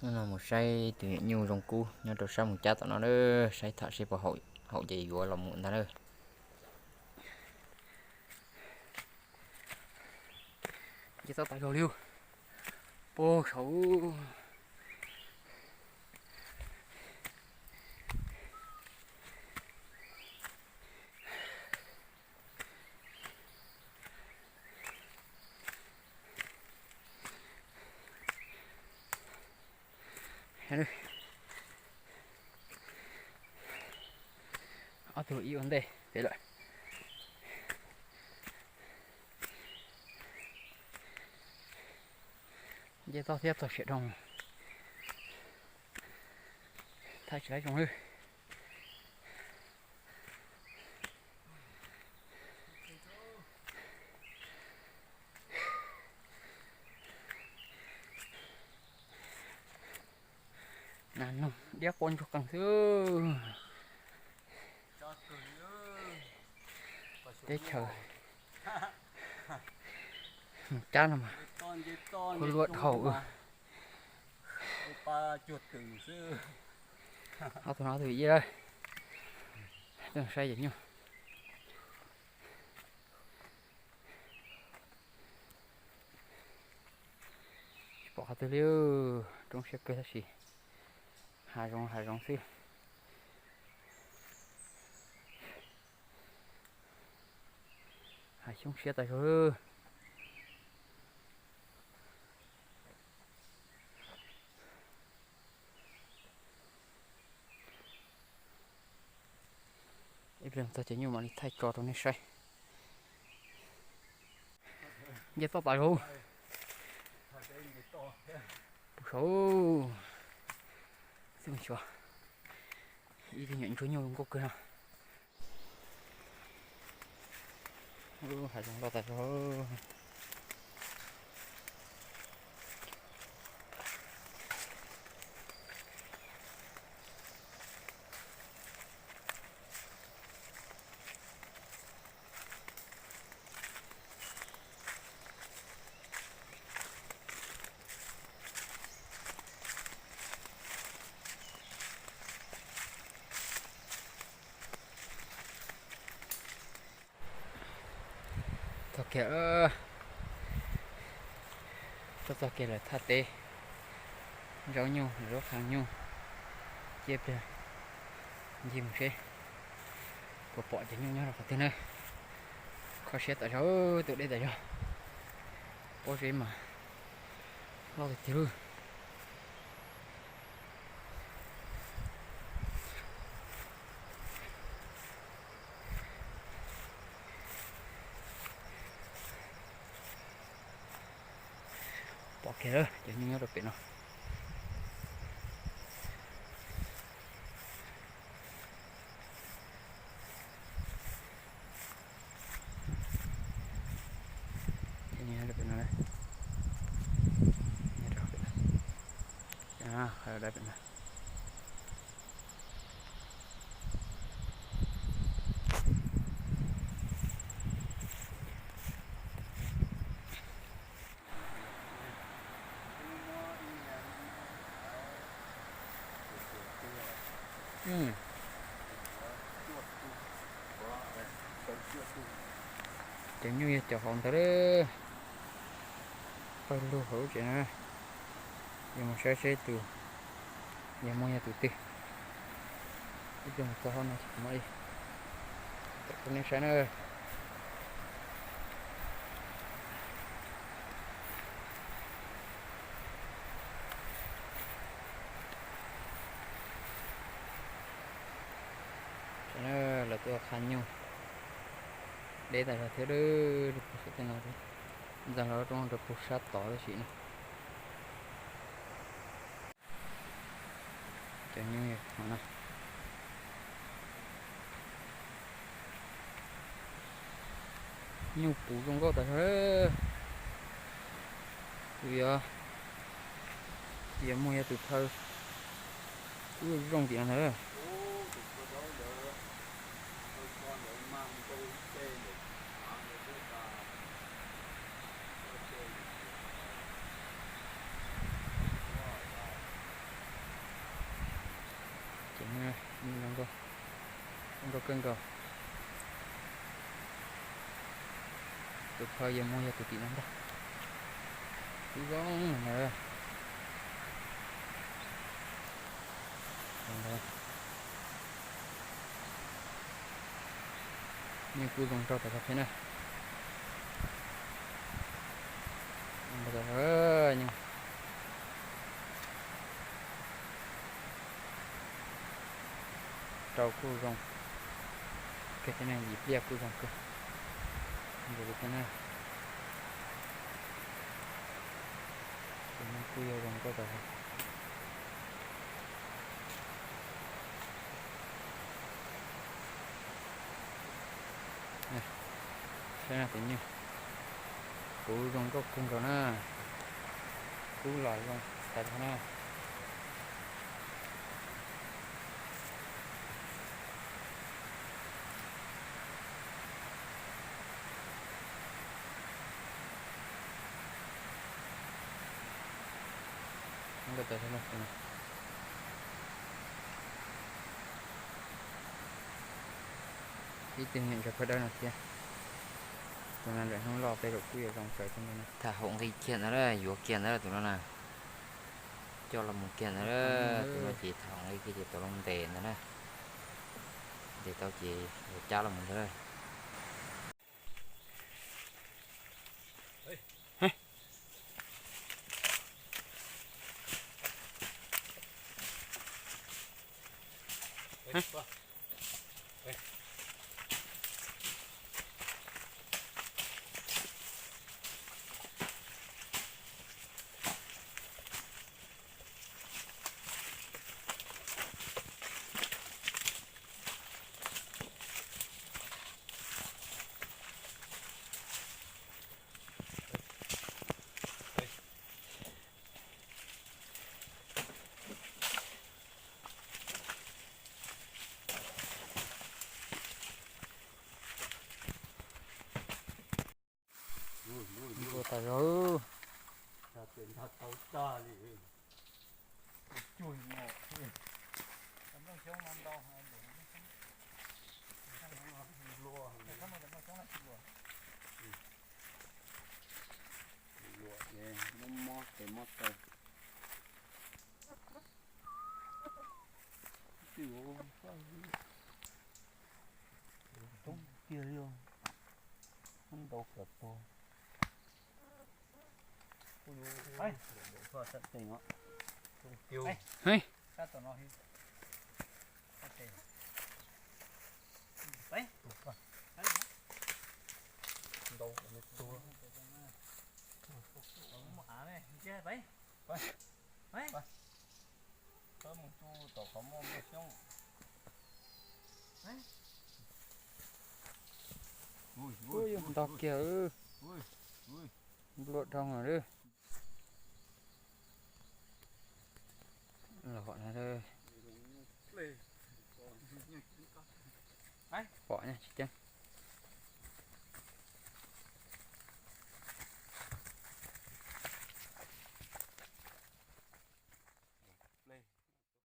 Hnub no mus saib tus nyuam nyuj zoo kub nyob rau sab Moos Cab tom no na, saib tham seb puas haum ces yuav los mus ntag na. Nce toj tas zog li, puag saud. Ob tug ib ua ntej pem lawm. Nce toj thiab txog siav dhau, thaij tsis laib zoo li. Nas noog diab quaj ntsuag qees xwb. Teb chaws Moos Cab no mas khuab luab dhau. Ob tug no ob tug ib lawm, tuaj saib cov nyuj. Tsis pom qhov twg li, roob siab kawg tab sis hav zoov hav zoov xwb. Hav xyoob siab tas zog. Ib pliag txog cov nyuj mam li thaij tso rau nej saib. Nce toj tas zog. Puag saud xwb mas xyuas ib tug nyuam ntsuag nyuj zoo nkauj kawg no. Hav zoov loj tas zog. Txog kiag, txog txog kiag lawm thaj teb, zaub nyuj zaub qhab nyuj, cia pliag ncig mus seb puas pom cov nyuj nyob rau qhov twg na. Kho siab tas zog, tus deb tas zog, pob zeb mas loj tiag tiag li. Pom kiag lawm cov nyuj nyob rau pem no. Cov nyuj nyob rau pem no, nyob rau pem no, qhov dawb pem no. Cov nyuj yog cov hauv ntawd, pawg lug hauv lub tsev na. Yuav mus saib seb tus, yuav muaj yog tus twg. Ib pliag mus txog hauv no ces kuv mam li tawm rau nej saib na. Lawv tuaj qha nyuj deb tas zog thiab, rau puag saum tej no, ntxeev los rau puag sab tod tab sis no. Cov nyuj no, nyuj puv zoo nkauj tas zog. Kuv yuav, yuav muaj yog tus thawj kub zoo tim no ntag. Zoo kawg nkaus. Tus phawj yog muaj yog tus tim no ntag. Kub zoo ntag. Nws kub zoo rau tas zog thiab na. Rau kuj zoo. Kiag thiab na, yim pliaj kuj zoo kawg. Ntawd thiab na. Tus no kuj yog zoo nkauj tas zog. Saib na tus nyuj, kuv zoo nkauj kawg nkaus na. Kub los zoo tas zog na. Ib tug nyob ntawm phab dawb no thiab. Tus no lawm hnub loj tej zaum kuj yuav zoo kawg thiab ntag na. Tham haum nqi kiag ntawd na, yuav kiag ntawd tus no na. Coj los mus kiag ntawd, tus no ces tham haum nqi kiag ces tau los ntes ntawd na. Ntes tau ces yuav cab los mus ntawd. Npua tas zog. Mob mob tes mob taw. Coob tiag li os. Muab ntau kawg tuag. Kuj yuav sab tes os. Heev. Ntau kawg tuag. Mus tsuj tom qhov muaj nplooj xyoob. Ub, yog ntau kiag. Nplua dhau lawm. Los no, pom tsis ceeb.